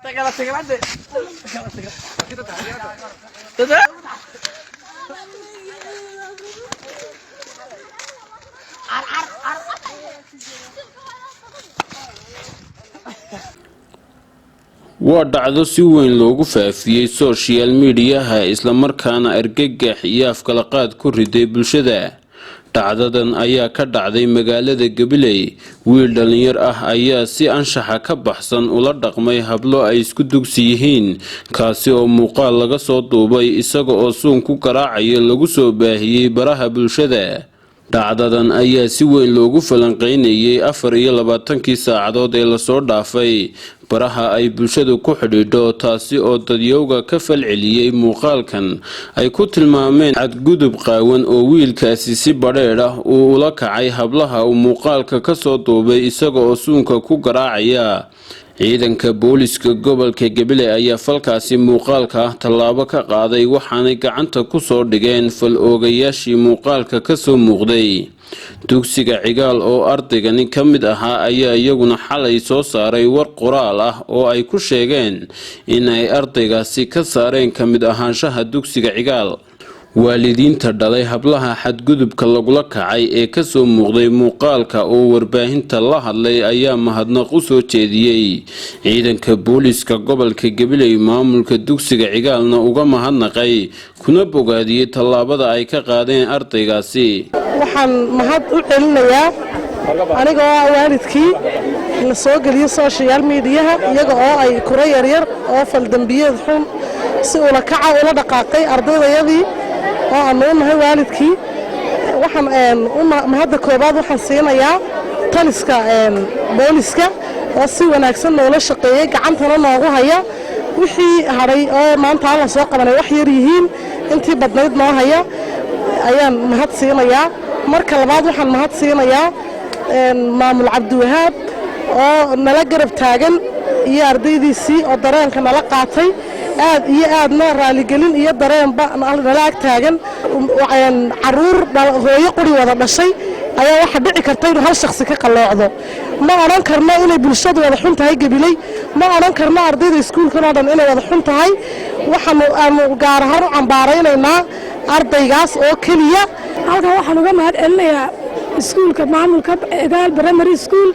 Teka teka lang, teka teka. Teka. Waa dhacdo si weyn loogu faafiyey social mediaha, islamarkaana argagax iyo afkalaqaad ku riday bulshada. Dhacdadan ayaa ka dhacday magaalada Gabiley. Wiil dhallinyar ah ayaa si anshaxa ka baxsan ula dhaqmay hablo ay isku dugsi yihiin, kaasi oo muuqaal laga soo duubay isaga oo suun ku garaacaya lagu soo baahiyey baraha bulshada. Dhacdadan ayaa si weyn loogu falanqeynayay 24-kii saacadood ee lasoo dhaafay baraha ay bulshadu ku xidhiidho, taasi oo dadyowga ka falceliyey muuqaalkan ay ku tilmaameen xadgudub qaawan oo wiilkaasi si badheedh ah uu ula kacay hablaha uu muuqaalka kasoo duubay isaga oo suunka ku garaacaya. Ciidanka booliska gobolka Gabiley ayaa falkaasi muuqaalka ah tallaabo ka qaaday, waxaanay gacanta kusoo dhigeen fal oogayaashii muuqaalka kasoo muuqday. Dugsiga Cigaal oo ardaygani ka mid ahaa ayaa iyaguna xalay soo saaray war qoraal ah oo ay ku sheegeen in ay ardaygaasi ka saareen ka mid ahaanshaha dugsiga Cigaal. Waalidiinta dhalay hablaha xadgudubka lagula kacay ee kasoo muuqday muuqaalka oo warbaahinta la hadlay ayaa mahadnaq u soo jeediyey ciidanka booliska gobolka Gabiley, maamulka dugsiga Cigaalna uga mahadnaqay kuna bogaadiyey tallaabada ay ka qaadeen ardaygaasi. Waxaan mahad u celinayaa aniga oo ah waalidkii la soo geliyo social mediaha, iyaga oo ay kura yaryar oo faldembiyeed xun si ula kaca ula dhaqaaqay ardaydayadii oo aanu u nahay waalidkii. Waxaan mahadda koobaad waxaan siinayaa taliska booliska oo si wanaagsan noola shaqeeyey, gacantana noogu haya wixii hadhay oo maanta aan la soo qabanay wax yar yihiin, intii badnayd noo haya ayaan mahad siinayaa. Marka labaad waxaan mahad siinayaa maamul Cabdiwahaab oo nala garab taagan iyo ardaydiisii oo dareenka nala qaatay, aad iyo aadna raaligelin iyo dareenba nala ag taagan. Caruur hooyo quri wada dhashay ayaa waxaa dhici karta inuu hal shakhsi ka qalloocdo. Ma odhan karno inay bulshadu wada xun tahay Gabiley, ma odhan karno ardayda iskuulkan oo dhan inay wada xun tahay. Waxaanu aanu gaar ahaan u cambaaraynaynaa ardaygaas oo keliya. Halkan waxaan uga mahad celinayaa iskuulka, maamulka Cigaal Primary School.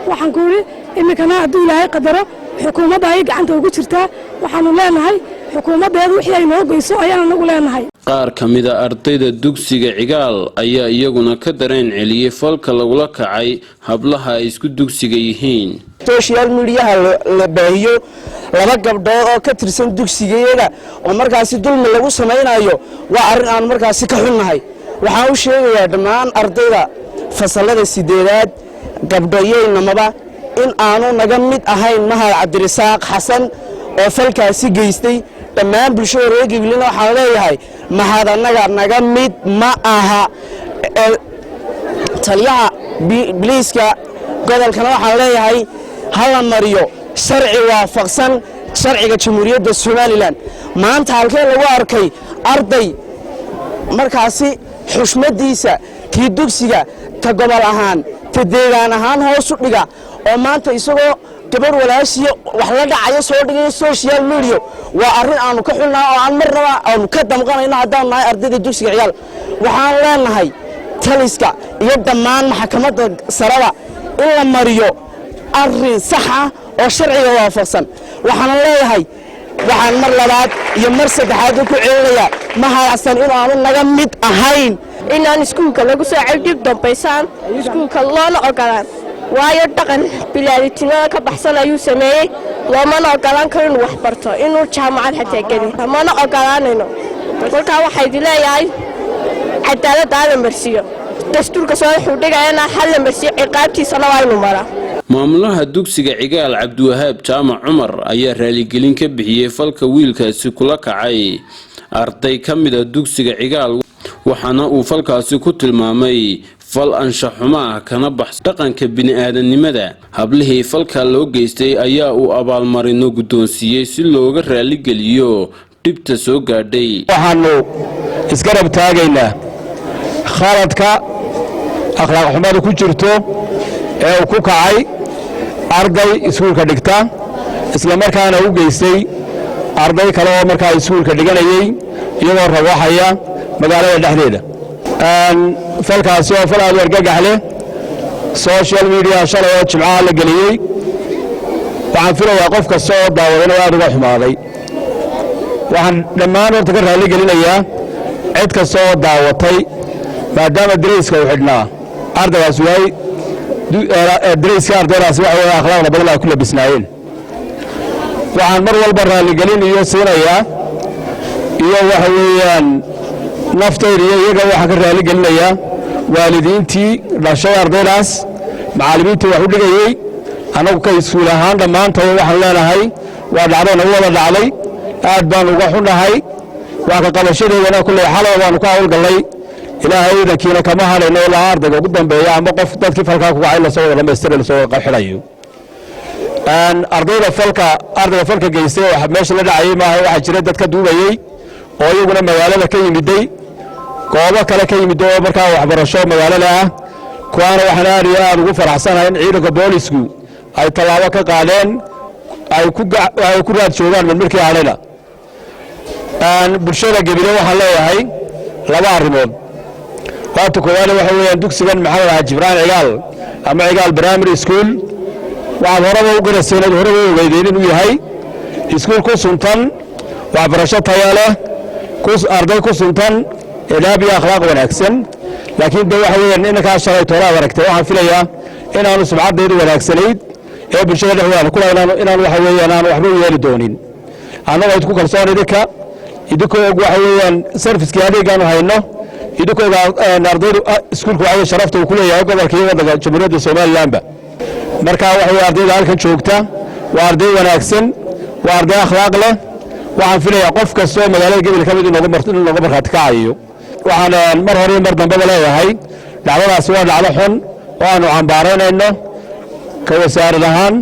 Waxaan ku idhi iminkana hadduu Ilaahay qadaro xukuumadda ayay gacanta ugu jirtaa. Waxaanu leenahay xukuumaddeedu wixii ay noo geyso ayaan anagu leenahay. Qaar ka mida ardayda dugsiga Cigaal ayaa iyaguna ka dareen celiyey falka lagula kacay hablaha ay isku dugsiga yihiin. Social mediaha la baahiyo laba gabdhood oo ka tirsan dugsigayaga oo markaasi dulmi lagu samaynayo waa arrin aan markaasi ka xunnahay. Waxaan u sheegayaa dhammaan ardayda fasallada sideedaad, gabdho iyo inamaba, in aanu naga mid ahayn Mahad Cabdirasaaq Xasan oo falkaasi geystay. Dhammaan bulshada reer Giblina waxaan leeyahay, Mahad annaga naga mid ma aha. Taliyaha biliiska gobolkana waxaan leeyahay ha la mariyo sharci waafaqsan sharciga Jamhuuriyadda Somaliland. Maanta halkee lagu arkay arday markaasi xushmaddiisa kii dugsiga, ta gobol ahaan, ta deegaan ahaan hoos u dhiga, oo maanta isagoo gabadh walaashiya wax la dhacayo soo dhigayo social media? Waa arrin aanu ka xunnahay oo aan marnaba aanu ka damqanayno haddaanu nahay ardayda dugsiga Cigaal. Waxaan leenahay taliska iyo dhammaan maxkamadda sarada in la mariyo arrin sax ah oo sharciga waafaqsan. Waxaana leeyahay, waxaan mar labaad iyo mar saddexaad ku celinayaa, Mahadsan inaanu naga mid ahayn. Inaan iskuulka lagu soo celin dib dambaysaan iskuulka loona ogolaan, waayo dhaqan bilaaditinimada ka baxsan ayuu sameeyey. Loomana ogolaan karo inuu wax barto, inuu jaamacad xataa gelin mana ogolaanayno. Markaa waxaa idin leeyahay cadaaladda hala marsiiyo, dastuurka soo wuxuu dhigayana ha la marsiiyo, ciqaabtiisana waa inuu maraa. Maamulaha dugsiga Cigaal, Cabdiwahaab Jaamac Cumar, ayaa raaligelin ka bixiyey falka wiilkaasi kula kacay arday ka mida dugsiga Cigaal, waxaana uu falkaasi ku tilmaamay fal anshaxumo ah kana baxsan dhaqanka bini-aadamnimada. Hablihii falka loo geystay ayaa uu abaalmarino guddoonsiiyey si looga raaligeliyo dhibta soo gaadhay. Waxaanu isgarab taagaynaa khaladka akhlaaq xumadu ku jirto ee uu ku kacay arday iskuulka dhigta. Isla markaana u geystay arday kale oo markaa iskuulka dhiganayey, iyagoo rawaxaya magaalada dhexdeeda. Falkaasi oo fal aad u argagax leh, social media shalay oo Jimcaha la geliyey, waxaan filayaa qof kasta oo daawadana aad uga xumaaday. Waxaan dhammaan horta ka raalli gelinayaa cid kasta oo daawatay, maadaama darayska uu xidhnaa ardaygaas waay darayskii ardaydaasi waxa weeye akhlaaqda badan ay ku labisnaayeen. Waxaan mar walba raalligelin iyo siinayaa iyo waxa weeyaan naftayda iyo iyaga waxaan ka raalli gelinayaa waalidiintii dhashay ardaydaas, macallimiintii wax u dhigayey. Annagu ka iskuul ahaan dhammaantaba waxaan leenahay waa dhacdo nagu wada dhacday, aad baan uga xunnahay. Wax ka qabashadeedana kulley xalay baanu ka hawlgallay. Ilaahay iidankiina kama hadhayno ilaa ardayga ugu dambeeya ama qof dadkii falkaa ku kacay lasoo wada dhamaystira, lasoo wada xidhayo. Ardayda falka, ardayga falka geystay oo meesha la dhacayay maaha. Waxaa jira dad ka duubayey oo iyaguna magaalada ka yimiday, goobo kale ka yimid oo markaa waxbarasho magaalada ah. Kuwaana waxaan aad iyo aad ugu faraxsanahay in ciidanka boolisku ay tallaabo ka qaadeen, ay ku raad joogaan midmirkii hadhayna. Bulshada Gebile waxaan leeyahay laba arrimood. Waata koowaade, waxa weeyaan dugsigan Maxamed Xaaji Ibraahim Cigaal ama Cigaal Primary School waxaad horeba u qiraseen ood horeba u ogeydeen inuu yahay iskuul ku suntan waxbarasho taya leh, arday ku suntan edaab iyo akhlaaq wanaagsan. Laakiin de waxa weeyaan inankaa shalay toolaad aragtay, waxaan filayaa inaanu sumcaddeedu wanaagsanayd ee bulshada dhexdeeda kula inaan waxa weeyaan aan waxba u yeeli doonin. Annagoo idku kalsoon, idinkoo og waxa weeyaan servicekii adeegaanu hayno, idinkoo ardaydu iskuulka waxa sharafta uu ku leeyahay gobolka iyo waddanka Jamhuuriyadda Somalilandba. Marka waxa weye ardayda halkan joogta waa arday wanaagsan, waa arday akhlaaq leh. Waxaan filayaa qof kastoo magaalada Gebil ka mid inuu nooga markhaati kacayo. Waxaan mar hore iyo mar dambeba leeyahay dhacdadaasi waa dhacdo xun oo aanu cambaaraynayno, ka wasaarad ahaan,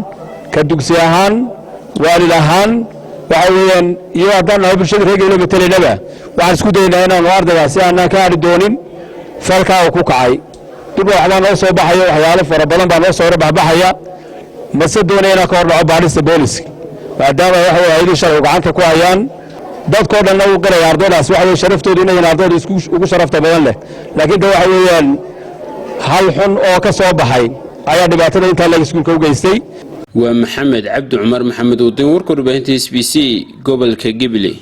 ka dugsi ahaan, waalid ahaan, waxa weeyaan iyo haddaan nahay bulshada reer Gebile matelaynaba. Waxaan isku daynaa inaanu ardaygaasi aanaan ka hadhi doonin falkaa uu ku kacay. Dib waxbaa noo soo baxaya, waxyaalo fara badan baa noo soo hore baxbaxaya. Mase doonaya inaan ka hor dhaco baadhista booliska, maadaama waxa weye hayadii sharcigu gacanta ku hayaan. Dadkoo dhanna uu qiraya ardaydaas waxa weye sharaftoodu inayan ardayda ugu sharafta badan leh. Laakiin de waxa weeyaan hal xun oo ka soo baxay ayaa dhibaatada intaa leeg iskuulka u geystay. Waa Maxamed Cabdi Cumar Maxamed Wadin, warka warbaahinta SBC, gobolka Gabiley.